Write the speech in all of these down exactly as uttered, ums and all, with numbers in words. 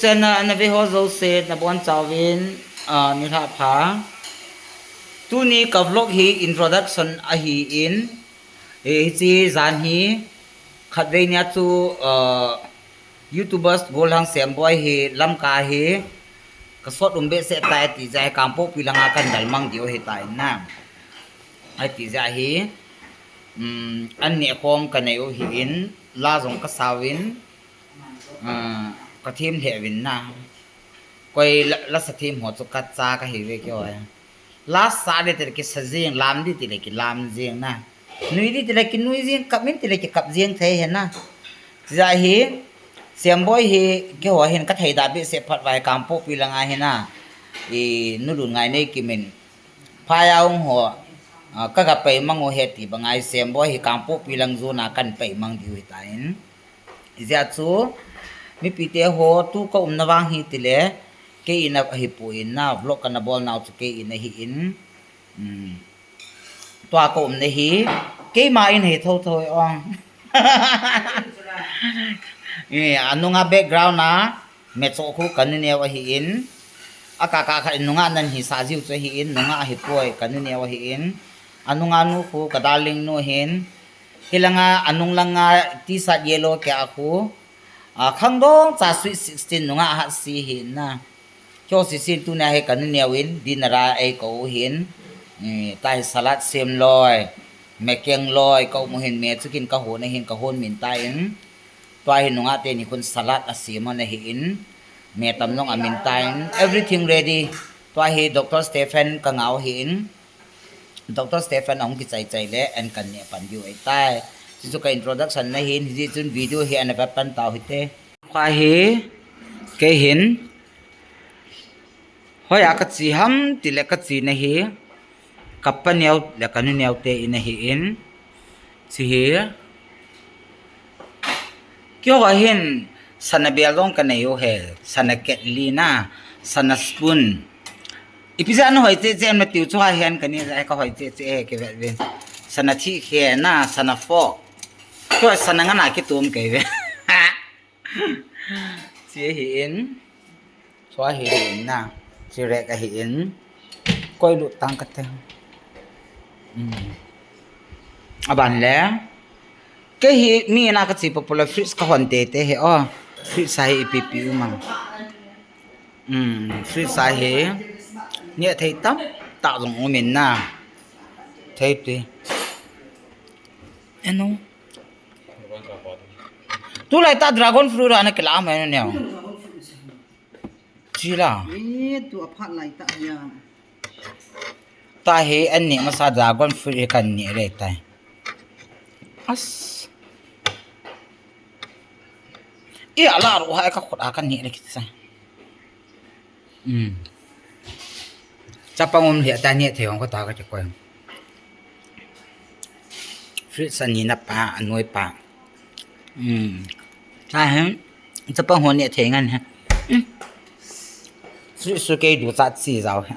Channel a na ve ho jouse na bon chauvin, ah, ni lha pha. Tuni ka vlog hi introduction ahi in, eh, hiche jan hi khatvei nia chu, ah, YouTubers gollhang Semboi hi Lamka hi ka sot um behseh tai ti jeh a hi Kangpokpi langa kan dalmang diu ahi tai na. Ahi ti jeh a hi, um, an neh khom ka nei u hi in, la jong ka sao in, ah, ka them lheh uvin na. Koi la, la sa them ho chu ka cha ka hi ve kio. La sa le tile kisa jing, lam di tile kilam jing na. Nui di tile kinui jing, kap in tile kikap jing thei hi na. Ti jeh a hi, Semboi hi, keiho hin ka thei da behseh phat uva hi Kangpokpi langa hi na. I, nu Lunngaineikim in. Phai a hung ho, ah, ka ga pei mang u ahi ti banga hi Semboi hi Kangpokpi lang jon a kan pei mang diu ahi tai. Ijeh chu, mipite ho tu ka umna vang hi tile, kei in ahi poi na, vlog kana bol nau chu kei in ahi in. Um, tua ka umna hi, keima in ahi thotho e ong. Eh, anunga background a, mecho khu ka nuneo ahi in. Akaka kha in nunga nan hi sa jiu chu ahi in, nunga ahi poi ka nuneo ahi in. Anunga nu khu ka darling nu ahin. Hilanga, anung langa T-shirt yellow keh a khu, ah, khangdong cha Sweet sixteen nunga ahat si hi na. Kio si sin tunia hi ka nuneo in, dinner a ei kou hin. Eh, tahi salad sem loi, mekeng loi, ka um u hin me chu kin ka hon ahin ka hon min ta in. Tua hi nunga teni khun salad asem u ahi in. Me tam jong amin ta in. Everything ready. Tua hi Doctor Stephen ka ngah u ahi in. Doctor Stephen ahung kichai chai le, an kan neh pan diu ahi tai. Chuchu ka introduction ahi in, hijeh chun video hi ana vet pan tau hite. Kha hi, kei hin. Hoiya ka che ham, tile ka chena hi. Ka paneo, le ka nuneo te in ahi in. Che hi. Keiho hin, sana bel jong ka nei u ahi, sana ketli na, sana spoon. Ipi jeh a na hoi cheh cheh em na tiu chu ha hen ka ni jeh a ka hoi cheh cheh e ke ve ve. Sana thih khe na, sana fork. Keiho sana ngana kitum kei ve. Che hi in. Chua hi hi in na. Chi rek ahi in. Koi lut tang ka te. Hmm. Aban le. Kei hi mi na ka chi popular fridge ka hon te te he o. Fridge sa hi ipi pi u mang. Hmm. Fridge sa hi. Neh thei tam. Ta jong um in na. Thei ti. Eno. Tulai ta dragon fruit ana kila mai ne. Chila. Eh, tu aphat lai ta ya. Ta hi an neh masa dragon fruit hi kan neh le tai. As. I ala ru ha ka khut a kan neh le kit sa. Hmm. Chapang um le ta neh thei hong ka ta ka che koi. Fruit sa ni na pa, anoi pa. Hmm. Ta hen. Chapang ho neh thei ngan he. Hmm. Fruit su kei du cha chi jao he.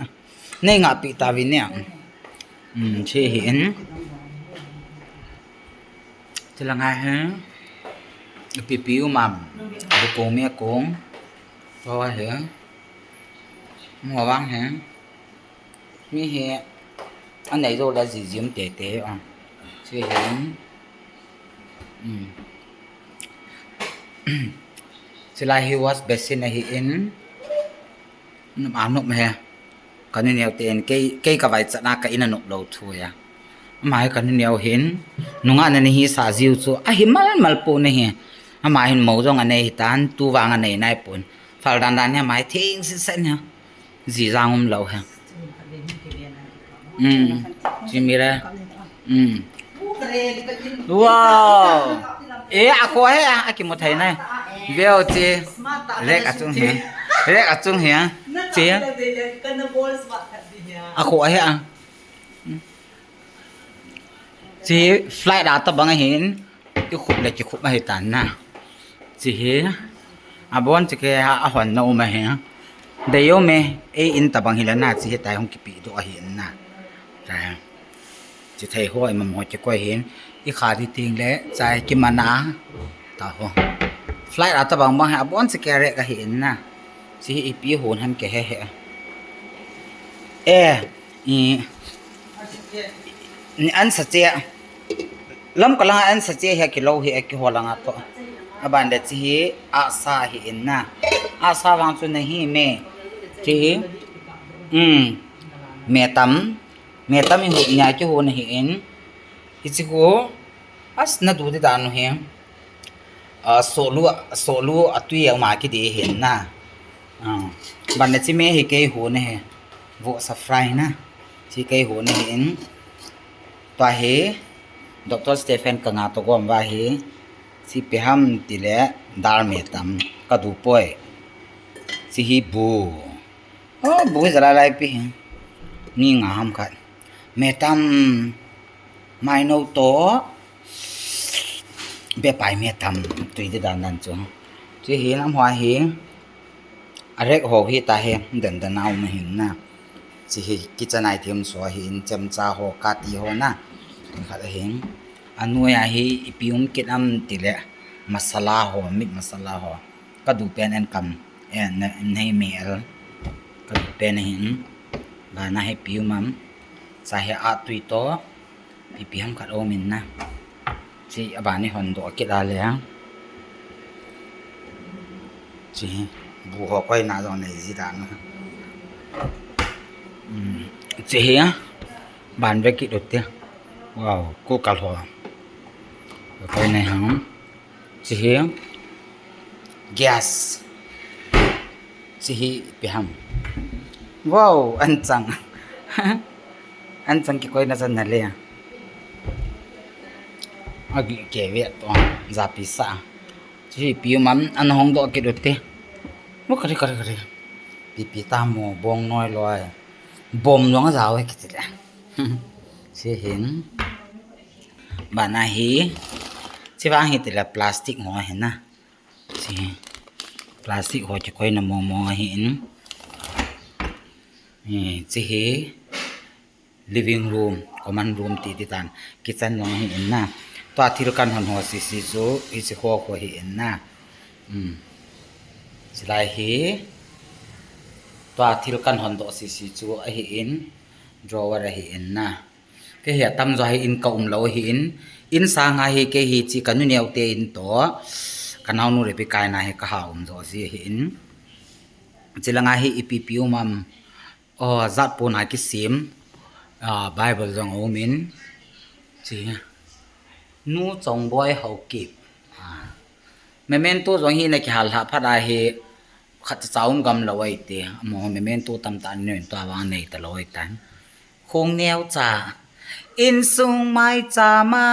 Nei ngah pi ta vi ne. Hmm, che hi in. Che la ngai he. Pi pi u mam. Bu kong me kong. Ho he. Mo wang he. Mi hi anei jo la ji jim te te a. Che hi. Hmm. Chilai hi wash basin ahi in. Nop a nop he. Ka nuneo te in kei, kei ka vai chat na ka in a nop lou thu ya. Ama hi ka nuneo hin. Nunga na ni hi sa jiu chu. Ahi mal mal po na hi. Ama hin mo jong anei hi tan. Tu vang anei nai pon. Fal dan dan hi ama hi thing si sen hi. Ji jang um lou hi. Hmm. Jimmy le. Hmm. Wow. Eh, a ko he, a kimu thei nai. Veo che. Rek a chung he. Rek a chung he. Che. A ko he a. Che flight a ta bang ahin. I khup le kikhup ahi tan na. Che hi. A bon che ke ha a hon na um ahi. Dei o me, ei in ta bang hi la na che hi tai hung kipi do ahi in na. Ta. Che thei ho i mam ho che koi hin. I kha di ting le chai ki mana. Ta ho. Flight a ta bang bang hi a bon che ke rek ahi in na. Chi hi ipi hon ham kihe he. Eh, i, ni an sa che. Lam ka lang an sa che hi kilo hi kiho lang a to. Aban le chi hi asa hi in na. Asa vang chu nahi me. Chi hi. Um. Me tam. Me tam i hu nya kiho nahi in. Hichi hu. As na du di dan u hi. Ah, solu, solu atui a uma kidi hin na. Ah, ban na chi me hi kei hu na hi. Vo sa fry na. Chi kei hu na hi in. Tua hi, Doctor Stephen ka nga to gom va hi. Chi pe ham ti le dal me tam ka du poi. Chi hi bu. Oh, bu hi zala lai pi hi. Ni nga ham khat. Me tam. Mai no to. Be pai me tam. Tui di dan dan chu. Chi hi lam hua hi. A rek ho hi ta hi. Dan dan au ma hin na. Chi hi kitchen item so hi in chemcha ho kati ho na. Khat hin. Anu ya hi ipi um kit am ti le. Masala ho, meat masala ho. Ka du pen en kam. En, en hei me el. Ka du pen hin. Ba na hi ipi um am. Sa hi a tui to. Ipi ham khat um in na. Chi a ba ni hon do kit a le. Chi bu ho koi na jong nei ji dan. Um, chi hi a. Ban ve kit u te. Wow, ko kal ho. Koi nei ham. Chi hi gas. Chi hi ipi ham. Wow, an chang. An chang kikoina chan na le. Agi ke ve to, japi sa. Chi hi ipi um am, an hong do kit u te. Mo kare kare kare. Pi pi ta mo bong noi loi. Bom jong a jao e kiti le. Chi hin. Ba na hi. Chi vang hi ti le plastic mo hi na. Chi hi. Plastic ho kikoina mo mo hi in. Hi, chi hi. Living room, common room ti ti tan. Kitchen jong hi in na. Tua thil kan hon ho si si chu, hi chi ho ho hi in na. Um. Chi lai hi. Tua thil kan hon do si si chu ahi in. Drawer ahi in na. Kei hi atam jo hi in ka um lo hi in. In sang a hi kei hi chi ka nu neo te in to. Ka nau nu le pi kai na hi ka ha um jo ji hi in. Chi langa hi ipi pi um am. Oh, jat pon a kisim. Ah, Bible jong um in. Chi. Nu Chongboi Haokip. Ah. Memento jong hi na kihal ha phat a hi khat cha um gam lo ai te. Amo memento tam tan nen to awang nei ta lo ai tan. Khong neo cha. Insung mai cha ma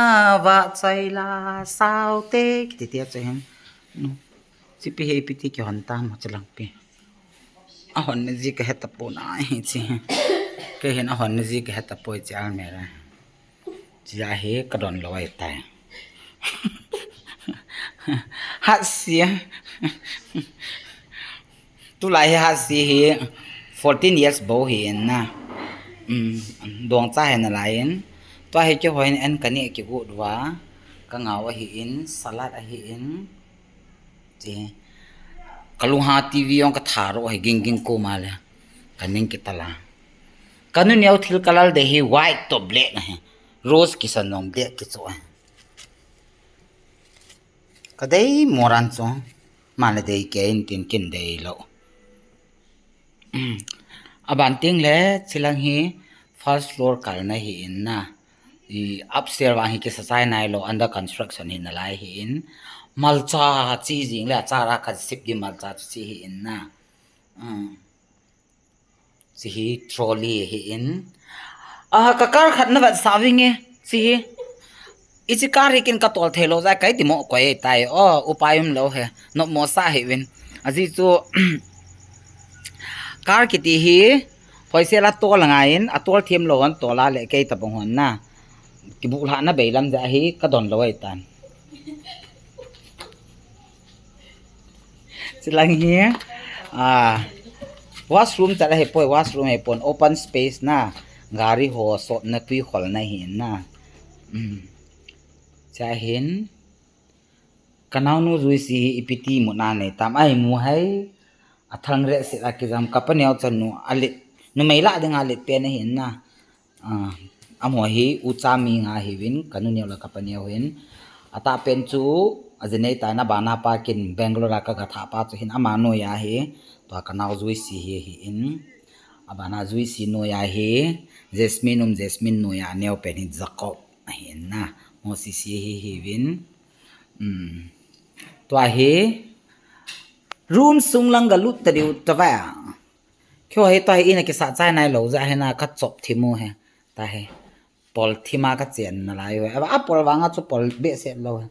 va chai la sao te kiti te che hin. Nu. Chi pi he pi ti kihon ta mo chi lang pi. A hon na ji ka heta poi na hi chi. Kei hin a hon na ji ka heta poi chi almera. Chi a hi ka don lo ai tai. Hat sia. Tulai hi hat si hi fourteen years bo hi in na. Um, dong cha hi na lai in. Tua hi kei hoi in en ka ni ki gu dua. Ka ngau ahi in, salad ahi in. Chi. Ka lung ha T V jong ka tha ro hi ging ging ko ma le. Ka ning ki ta la. Ka nu neo thil ka lal de hi white to black na hi. Rose kisan jong black ki cho hi. Ka dei moran cho. Ma le dei ke in tin kin dei lo. Aban ting le chi lang hi first floor kal na hi in na. I upstairs vang hi kisa chai nai lo, under construction hi na lai hi in. Malcha chi jing le achara ka sip di malcha chi hi in na. Um, chi hi trolley hi in. Ah, ka car khat na vat sa vinge. Chi hi. Ichi car hi kin ka tol thei lo jai kai ti mo koi tai. Oh, upai um lo he. No mo sa hi vin. Aji chu car kiti hi. Hoisel a tol a ngai in, a tol thim lo hon tol a le kei ta bong hon na. Kibu lha na beilam ja hi ka don lo ai tan. Chi lang hi, ah, washroom ta la he poi, washroom he pon, open space na, gari ho sot na tui khol na hi na. Um. Cha hin, ka nau nu jui si hi ipi ti mu na nei tam, ai mu hai, Athang reh sit a kijam, kapa neo chanu, alet, numei lah dinga alet pen ahin na. Ah, amaho hi ucha mi nga hiuvin, kanu neo le kapa neo hin. Atah pen chu, ajinei tah in abana pa kin Bangalore a kaga thah pa chu hin ama noiya hi, tua kanao Juicy hi ahin. Abana Juicy noiya hi, Jasmine um Jasmine noiya aneo pen hi Jacob ahin na. Mo sisi hi hiuvin. Hmm. Tua hi, room sung lang galut ta diu ta va. Keiho hi tua hi ina kisa chai nailou jeh hin a kachop thim u hi. Tua hi. Pol thim a kachen nalai u hi. Ava, apol vanga chu pol behseh lou hi.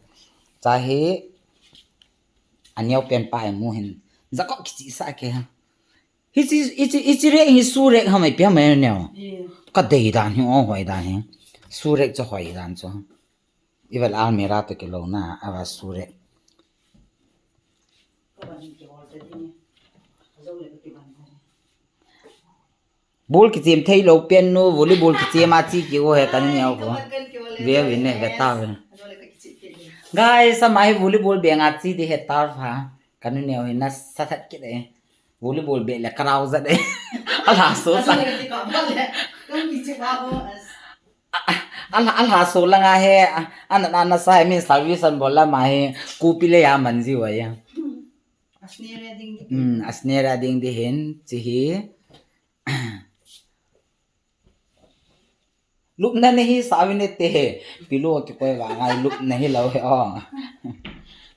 Tua hi. Aneo pen pa imu hin. Jacob kichihsah kei hi. Hichi, hichi, hichi rek hi shoe rek ham ipi ham neo. Kadei dan hi, o hoi dan hi. Shoe rek chu hoi dan chu. Ivel almirah toh kilou na, ava shoe rek. Ball kichem theilou pen nu, volleyball kichem a chi kiu hi kanu neo khu. Ve vin ne, ve ta vin. Guys, ama hi volleyball beng a chi di hi ta va. Kanu neo hi nasa that kit e. Volleyball beh le karao jat e. Alha so sa. Alha, alha so langa hi, a, ana, ana sa hi min service an bol lama hi, kupi le ya man ji wa ya. Hmm, asnera ding di hin, chi hi. Lupna nahi sah uvin te, pillow kikoi vanga lupna hilou hi o.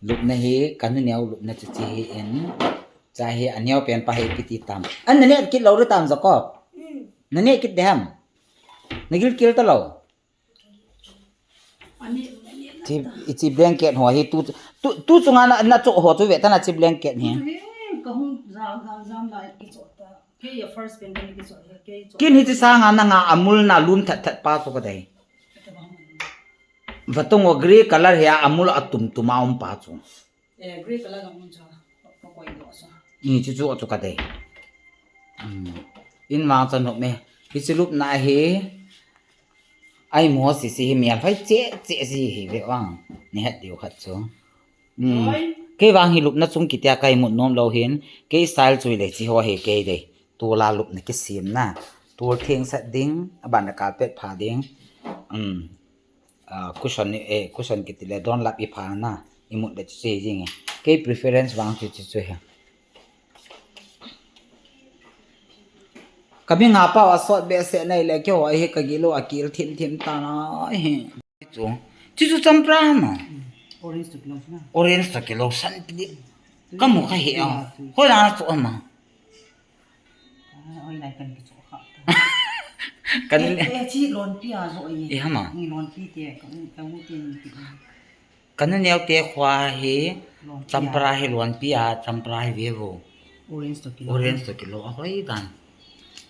Lupna hi, kanu neo lupna chu chi hi in. Cha hi, aneo pen pa hi ipi ti tam. An nane kit lou ri tam Jacob. Nane kit de ham. Nagil kil talou. Chi, ichi blanket ho hi tu, tu, tu chunga na, nacho ho chu ve ta na chi blanket hi. He, kahung jam, jam, jam lai kicho ta. Kei a first pen kani kicho he, kei cho. Kin hichi sanga nanga amul na lum that that pa chu kadei. Vatung o grey color hi a amul atum tum a um pa chu. Eh, grey color ka um chu. Ka koi do sa. Ni chu chu chu kadei. Hmm. In vang chan hop me. Hichi lupna hi. Ai mo sisi hi mial phai che che si hi ve vang. Ni het diu khat chu. Hmm. Kei vang hi lupna chung kitia ka imut nom lou hin. Kei style chu le chi ho hi kei dei. Tol a lupna kisem na. Tol theng sat ding, aban a carpet pha ding. Hmm. Ah, cushion ni, eh, cushion kiti le, don lap ipha na, imut le chu jing e. Kei preference vang chu chu chu he. Kami nga pa asot behseh nai le keiho hi kagilou akil thim thim ta na he. Chu, chu chu champra ma. Orange to kilou san. Orange to kilou san pi. Kamu kha he a. Hoi la chu ama. Oi lai kan kicho kha. Kan eh, eh, chi lonpi a jo ye. Eh, hama. Ni lonpi te, kan, kan mu te ni ti. Kanu neo te khua hi, lonpi a. Champra hi lonpi a, champra hi ve vo. Orange to kilou. Orange to kilou, ahoi dan.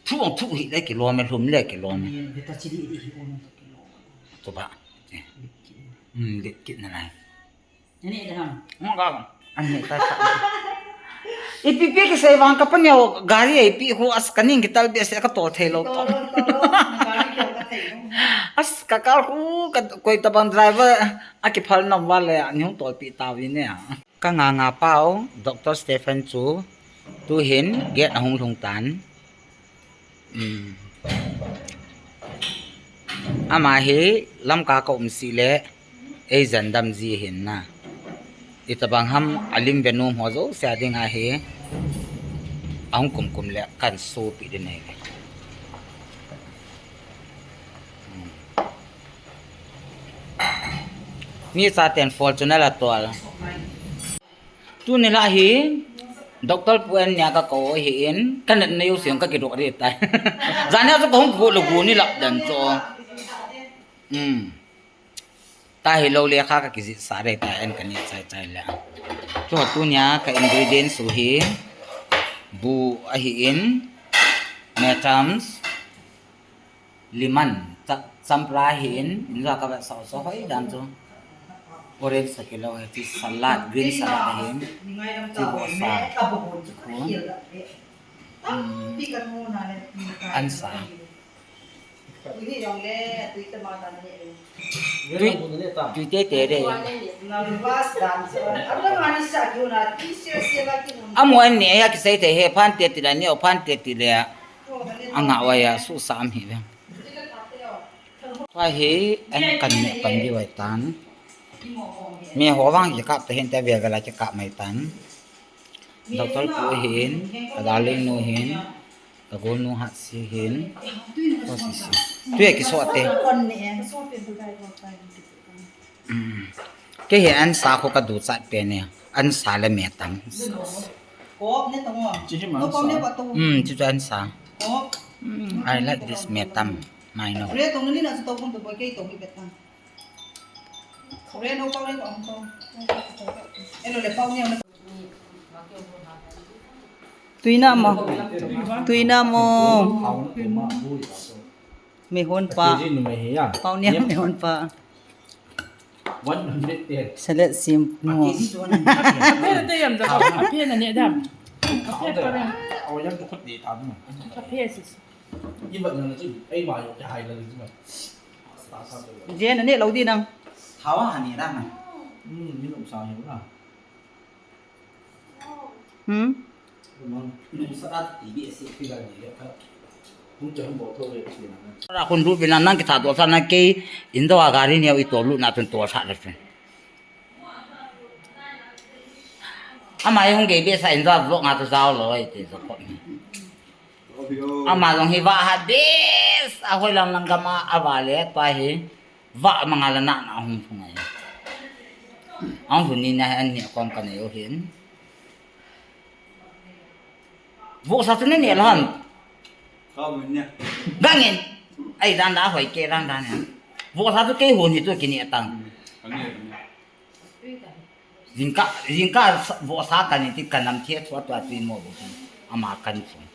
Thu ang thu hi le kilou me, lum le kilou me. Ye, beta chi di di hi orange to kilou. To ba. Eh. Lit kit. Hmm, lit kit na lai. Ani dah ham. Ngok ka. Ani ta ta. Ipi pi kisei vang ka paneo gari ipi khu as kaning kital behseh ka tol thei lou. Tol, tol, tol. Gari kyo ka thei lou. As ka kal khu ka koi tabang driver a kiphal nom va le ani hung tolpi ta vi ne. Ka nga nga pau Doctor Stephen chu tu hin gate ahung lhung tan. Um. Ama hi Lamka ka um si le ei jandam ji hin na. Itabang ham alim ve nom ho jouse a ding ahi. Ahung kum kum le kan sopi din ahi. Um. Mi chaten Fortuner a tol. Tuni lah hi, Doctor Pu En nia ka kou hi in, ka natna jouse ka kidok ri tai. Jan nia chu ka hung kiko le gu ni lap dan chu. Hmm. Ta hi lou le kha ka kijih sa re ta en ka ni chai chai le. Chu tunia ka ingredients u hi, bu ahi in, metams, Lemon, cha-, champra hi in, in ja ka va sao sao hoi dan chu. Orange sa kilo hi, chi salad, green salad hi in. Chi bo sa. Khu. Hmm. An sa. Tui, tui te te de. Amu an ne ya kisei te he phan te ti la ne o phan te ti le. Anga wa ya su sam hi ve. Tua hi an kan ne pan di wai tan. Mi ho vang kikap te hin te ve ve la kikap mai tan. Doctor pu hin, ka darling nu hin, ka gol nu hat si hin. Ko si si. Tu ye kiso te. Kei hi an sa ko ka du chat pe ne. An sa le me tam. Hmm, chu chu an sa. Hmm, I like this me tam. Mai no. Tuina mo. Tuina mo. Mehon pa. Pau nia mehon pa. Salad sim mo. Aphena te yam da, aphena ne dam. Aphena pa. Aphena sis. Jen, na ne lou di nang. Thawa ha ne dam. Hmm, ni lou sa hi na. Hmm? Ra khun lut vin nang kitha to sa na kei in do a gari ni i to lut na tun to sa le. Ama i hung gei be sa in do vlog nga to zao lo i te so ko ni. Ama long hi va ha be sa hoi lang lang gama a va le pa hi. Va manga la na na hung thung ai. Ang hun ni na an ni kom ka nei o hin. Vohsa tu ne ne la han. Ka mun ne. Gangin. Ai dan da hoi ke dan dan ne. Vohsa tu ke hun hi tu kini atang. Ka ne. Jingkah, jingkah vohsa ka ni ti ka nam thia chua tua tui mo bu. Ama kan chung.